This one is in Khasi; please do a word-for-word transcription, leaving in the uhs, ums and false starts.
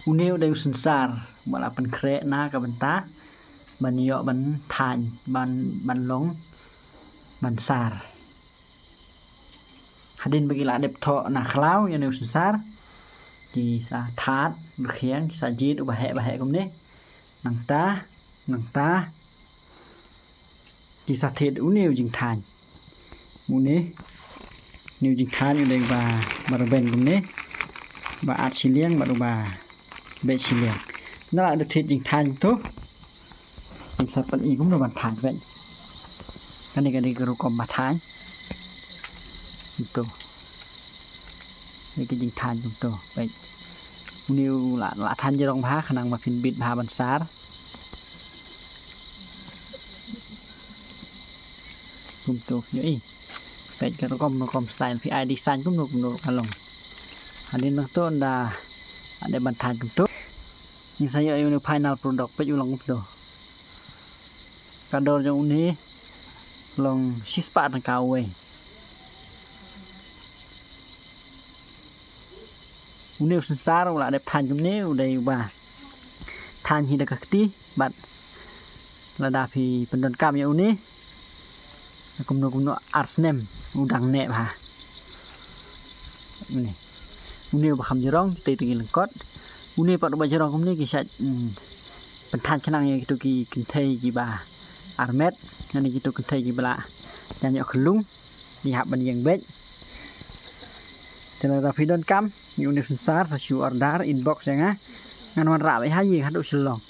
Une u dei u synsar ba la pynkhreh na ka bynta ban ïoh ban thaiñ, ban, ban long, ban sar. Hadien ba ki la dep thoh na khlaw ïa une u synsar, ki sa thad rkhiang, ki sa jied u baheh baheh kumne. Nangta, nangta ki sa thied une u jingthaiñ. Une, une u jingthaiñ u dei ba, ba rben kumne, ba at shiliang bad u ba beit shiliang. Nga la dep thied jingthaiñ to. Jingsa pan i kumno ban thaiñ beit. Kane ka dei ka rukom ba thaiñ. Kumto. Dei ka jingthaiñ kumto beit. Une u la, la thaiñ jrong bha khnang ba phin bit bha ban sar. Kumto ïohi. Peit ka rukom rukom style phi ai design kumno kumno ka long. Hadien nangto nda ade ban thaiñ kumto. Ngin sa ïoh ïa une u final product peit u long kumto. Ka dor jong une long shispah tyngka uwei. Une u synsar u la dep thaiñ kumne u dei uba thaiñ hi da ka kti bad lada phi pyndonkam ïa une kumno kumno ar snem u dang neh bha. Une, une uba kham jrong, tei tei lyngkot. Une pat uba jrong kumne ki shait, mm, pynthaiñ khnang ïa kito ki kynthei kiba armet, lane kito kynthei kiba la jan ïoh khyllung, ki hap ban ïeng beit. Te lada phi donkam ïa une u synsar sa shu order inbox ïa nga. Ngan wanrah beit ha ïing haduh Shillong.